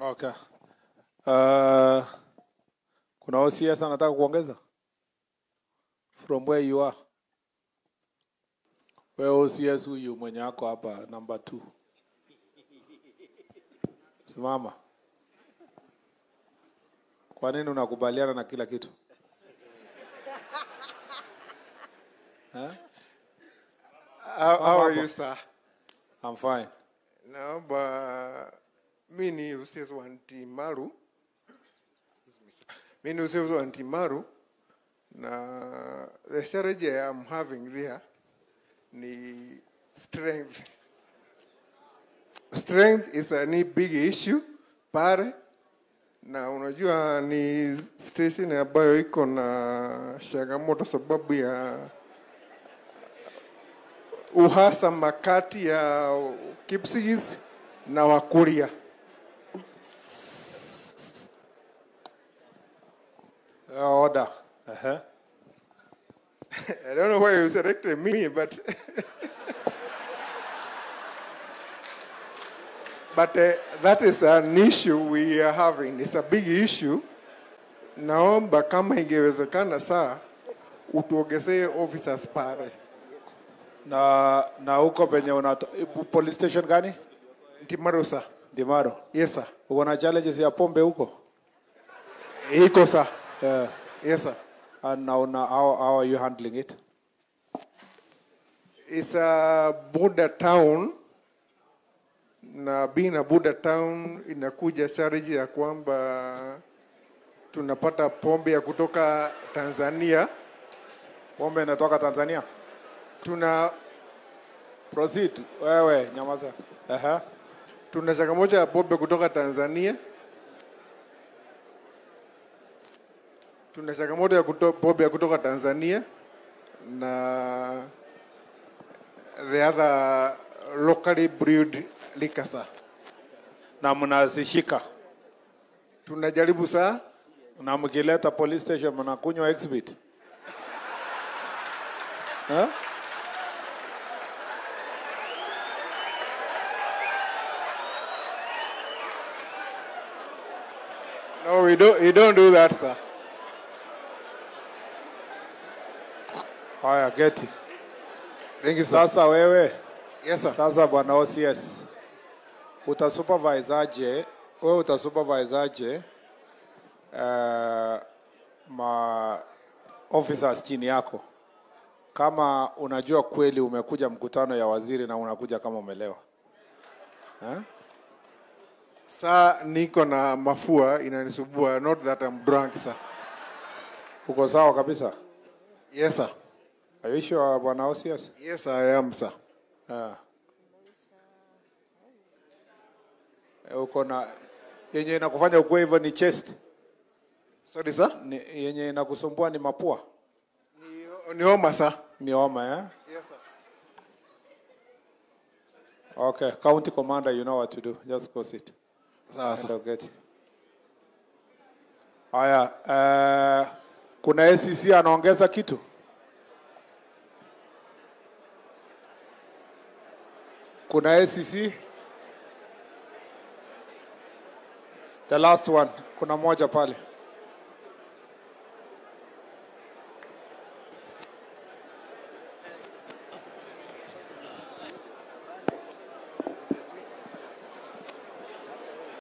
Okay. Kuna OCS anataka kuongeza? From where you are. Wewe OCS huyu mwenye ako hapa number 2. Simama. Kwa nini unakubaliana na kila kitu? Huh? How are you, sir? I'm fine. Naomba mimi ni OCS wa Ntimaru. Mimi ni OCS wa Ntimaru na the challenge I am having there ni strength. Strength is a big issue pale, na unajua ni station ambayo iko na changamoto sababu ya uhasama kati ya Kipsigis na Wakuria. Order. Uh-huh. I don't know why you selected me, but but that is an issue we are having. It's a big issue. Naomba kama ingewezekana saa utuongezee officers pale. Na huko penye una police station gani? Ntimaru, sir. Ntimaru. Yes, sir. Uko na challenges ya pombe huko? Iko, sir. Yeah. Yes, sir. And now how are you handling it? It's a border town. Na being a border town inakuja challenge ya kwamba tunapata pombe ya kutoka Tanzania. Pombe inatoka Tanzania? Tuna proceed. Wewe nyamaza. Aha. Tuna changamoto ya pombe kutoka Tanzania. Tuna changamoto ya pombe ya kutoka Tanzania na the other locally brewed liquor, sir. Na mnazishika? Tunajaribu, sir. Na mkileta police station mnakunywa exhibit? Huh? No, we don't do that, sir. Haya, geti. Thank you, sir. Sasa wewe. Yes, sir. Sasa bwana OCS. Utasupervise aje? Wewe utasupervise aje? Ma officers chini yako. Kama unajua kweli umekuja mkutano ya waziri na unakuja kama umelewa. Huh? Sir, niko na mafua inanisumbua, not that I'm drunk, sir. Uko sawa kabisa? Yes, sir. Are you sure, bwana OCS? Yes, I am, sir. Uko na yenye inakufanya ukue hivyo ni chest? Sorry, sir? Ni, yenye inakusumbua ni mapua? Ni homa, sir. Ni homa, eh? Yes, sir. Okay, county commander, you know what to do. Just go sit. Sawa, sir. Okay. Haya, kuna ACC anaongeza kitu? Kuna ACC? The last one. Kuna moja pale.